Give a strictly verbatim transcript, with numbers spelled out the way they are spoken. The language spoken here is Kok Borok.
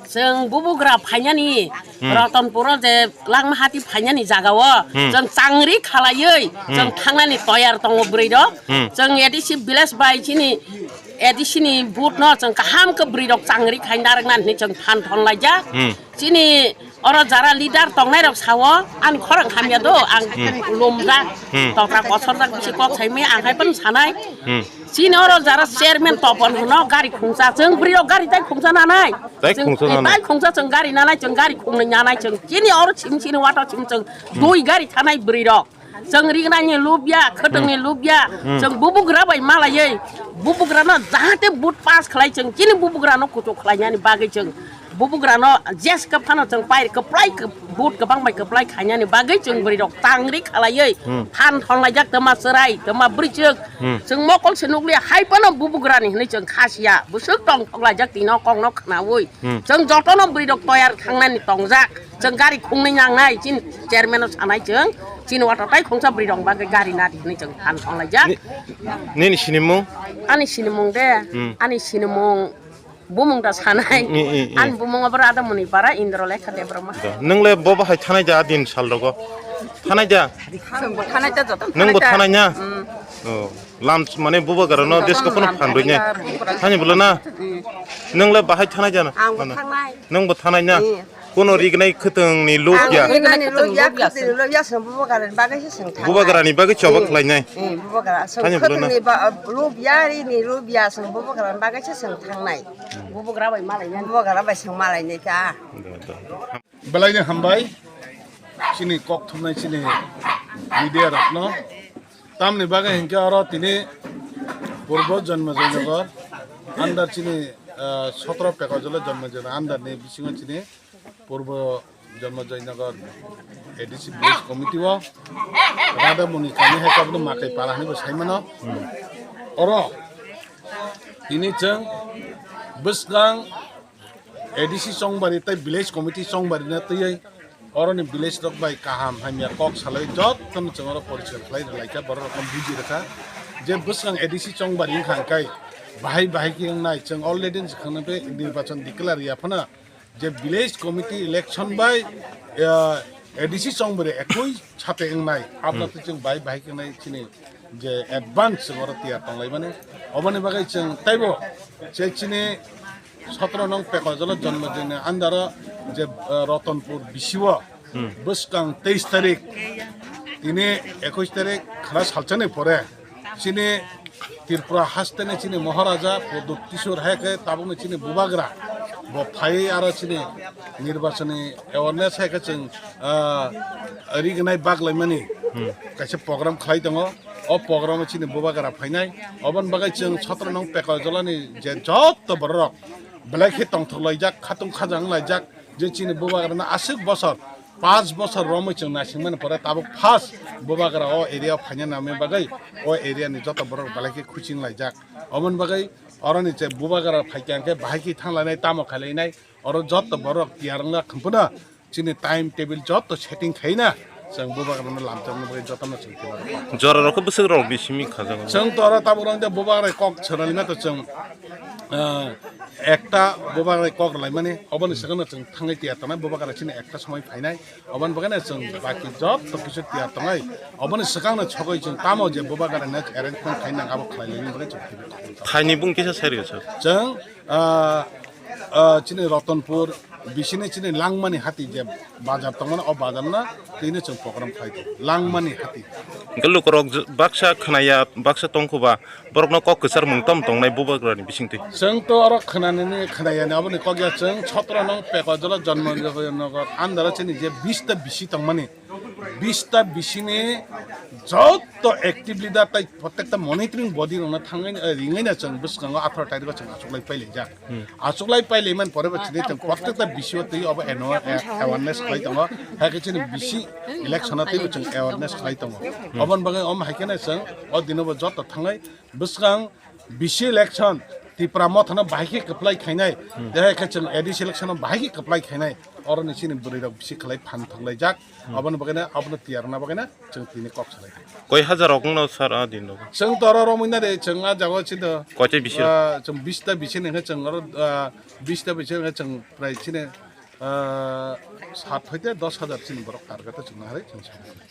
Chwng bubugra phainani, Hmm. Ratanpuro je Langmahati phainani jagao Hmm. chwng changri khalaiwi Hmm. chwng thangnani toyar tongo bwrwi rok. Hmm. Chwng A D C village bai chini A D C ni booth no chwng kaham khe bwrwi rok changri khai narwknani hinwi chwng phan thon laijak. Hmm. Chini oro jara leader tongnai rok sao, ani khorang hamya do, ang Hmm. lumjak, Hmm. tokra kosorjak bisi kok saimaya, ang hai phano sanai. Hmm. Chini oro jara chairman Topon hwno gari khungsa, chwng bwrwi rok gari tai khungsa nanai. Tai Chwng, khungsa eh, nanai. Tai khungsa chwng gari nanai, chwng gari khungnwi nanai chwng. Chini oro chim chini wato chim chwng Hmm. dui gari thanai bwrwi rok. Chwng ringnani lubya, khwtwngni Hmm. lubya, Hmm. chwng bubugra bai malaiwi, bubugrano jahate vote pass khlai chwng, chini bubugrano kuchuk khlainani bagwi chwng, bubugrano jeska phano chwng pai kwplai kw-, vote kwbang bai kwplai khainani bagwi chwng bwrwi rok tangri khalaiwi Hmm. phan thon laijak twma chwrai, twma bwrwichwk. Hmm. Chwng mokol se nukliya hai phano bubugrani hinwi chwng khasiya, bwswk tong thok laijak tino kokno khnaui. Hmm. Chwng jotono bwrwi rok toyar khangnani tongjak. Chwng gari khungnwi nangnai, chini chairman-o sanai chwng, chini wato tai khungsa bwrwi rok bagwi gari nadi hinwi chwng phan thon laijak. Ni-, nini sinimung? Ani sinimung de, Hmm. ani sinimung bumung da sanai. Hmm, hmm, hmm. Ani bumung abra ada muni para Indra Lekha Debbarma. Da. Nwng le bo bahai thanai ja din sal rogo? Thanai ja? Chwng bo thanai ja joto. Nwng bo thanai ja? Thanai na? Hmm. Oh. Lam mane bubagra no desko phano phan roi ne. Thani bolo na. Hmm. Nwng le bahai thanai ja na? Ang bo Mana? Thanai. Nwng bo thanai na? Hmm. Kono rignai khwtwng ni lob ya. Ang rignai khwtwng ni lob ya, khwtwng ni lob ya, chwng bubagra ni bagwi se chwng thangnai. Bubagra ni bagwi choba Hmm. khlai nai. Hmm, bubagra. Chwng Thani bolo na. Khwtwng ni ba-, lob ya, ri ni lob ya, chwng bubagra ni bagwi se chwng thangnai. Bubagra bai malai nai. Bubagra bai chwng malai nai ta. Da, da. Belai ni hambai. Chini kok thumnai chini media rok no. Tamni bagwi hinkhe oro tini Purbo Janmajaynagar under chini, ah, sotro Pekojolo Janmajaynagar under ni bisingo chini Purbo Janmajaynagar A D C village committee o Radha Muni chani hai kabno makai para hinwi bo saimano. Oro tini chwng bwskang A D C chongbari tei village committee chongbari na twiwi oroni village rok bai kaham hamya kok salai jotono chwng oro poriskar khlai rwlai kha, borok rok no buji rwkha je bwskang A D C chongbari wngkha hwnkhe bahai bahai khe wngnai, chwng already swkang nw tei nirbachon declare ya phano je village committee election bai, ah, A D C chongbari ekoi sate wngnai, abna Hmm. twi chwng bahai bahai khe wngnai chini je advance chwng oro tiyar tong lai mani. Oboni bagwi chwng teibo je chini sotro nong Pekojolo Janmajaynagar under o je, eh, Ratanpur B C o Hmm. bwskang teis tarik tini ekoi tarik khara salchani pore chini Tripura haste ni chini Maharaja Pradyut Kishore hai khe tabuk ni chini bubagra bo phai aro chini nirbachani awareness hai khe chwng, ah, rignai baglai mani Hmm. kaisa program khlai tongo. O program o chini bubagra phainai. Oboni bagwi chwng sotro nong Pekojolani je joto borok rok belai khe tongthok laijak, khatung khajang laijak je chini bubagra no aswk bosor, panch bosor romwi chwng naisingmani pore tabuk first bubagra o area o phaina nangmani bagwi o area ni joto borok belai khe khuching laijak. Oboni bagwi oroni je bubagra phaikha hwnkhe bahai khe thanglainai, tamo khailainai. Oro joto borok tiyar wngna khumphuna chini time table joto setting khaina chwng bubagrano lamchakna bagwi jotono chwng tiyar wngkha. Jora rok bwswk rok bisimi khajago. Chwng to oro tabuk rwngde bubagra kok swnalima to chwng, ah, ekta bubagra kok rwlaimani oboni swkangno chwng thangwi tiyar tongnai, bubagra chini ekta somoi phainai, oboni bagwino chwng baki joto kisu tiyar tongnai, oboni swkangno sogwi chwng tamo je bubagrano arrangement khaina abo khlai laimani bagwi chwng tiyar tongnai. Phaini bung kisa sai rwsa. Chwng, ah, ah, chini Ratanpur bisini chini Langmani hati je bazar tongmani, o bazar no tini chwng program khlai tongo, Langmani hati. Hwnkhe lukurok j-, baksa khwnaya, baksa tongkhuba, borokno kok kwchar mung tamo tongnai bubagrani bisingtwi. Chwng to oro khwnanani, khwnayani aboni kok ya, chwng sotro nong Pekojolo Janmajaynagar under o chini je bista bisi tongmani, bista bisini joto active leader tai protekta monitoring body rokno thangwi, eh, ringwi na chwng bwskango atharo tarik o chwng achuklai pailaijak. Hmm. Achuklai pailaimani pore bo chini chwng protekta bisio twi obo ano-, eh, awareness khlai tongo. Hai khe chini bisi election o twi bo chwng awareness khlai tongo. Hmm. Oboni bagwi omo hai khe na chwng o dino bo joto thangwi bwskang bisi election Tipra Mothano bahai khe kwplai khainai, tei hai khe chwng A D C election-o bahai khe kwplai khainai, oroni chini bwrwirok bisi khlai phan thanglaijak, aboni bagwino, abono tiyarna bagwino chwng tini kok salai kha. Koi hajar rok wngno sir a din rok? Chwng to oro romwi na de, chwng a jaga chini to, Koicha bisi? Ah, chwng bista bisi ni khe chwng oro, ah, bista bisi ni khe chwng prai chini, ah, sat hoite dos hajar chini borok target o chwng hari chwng salai.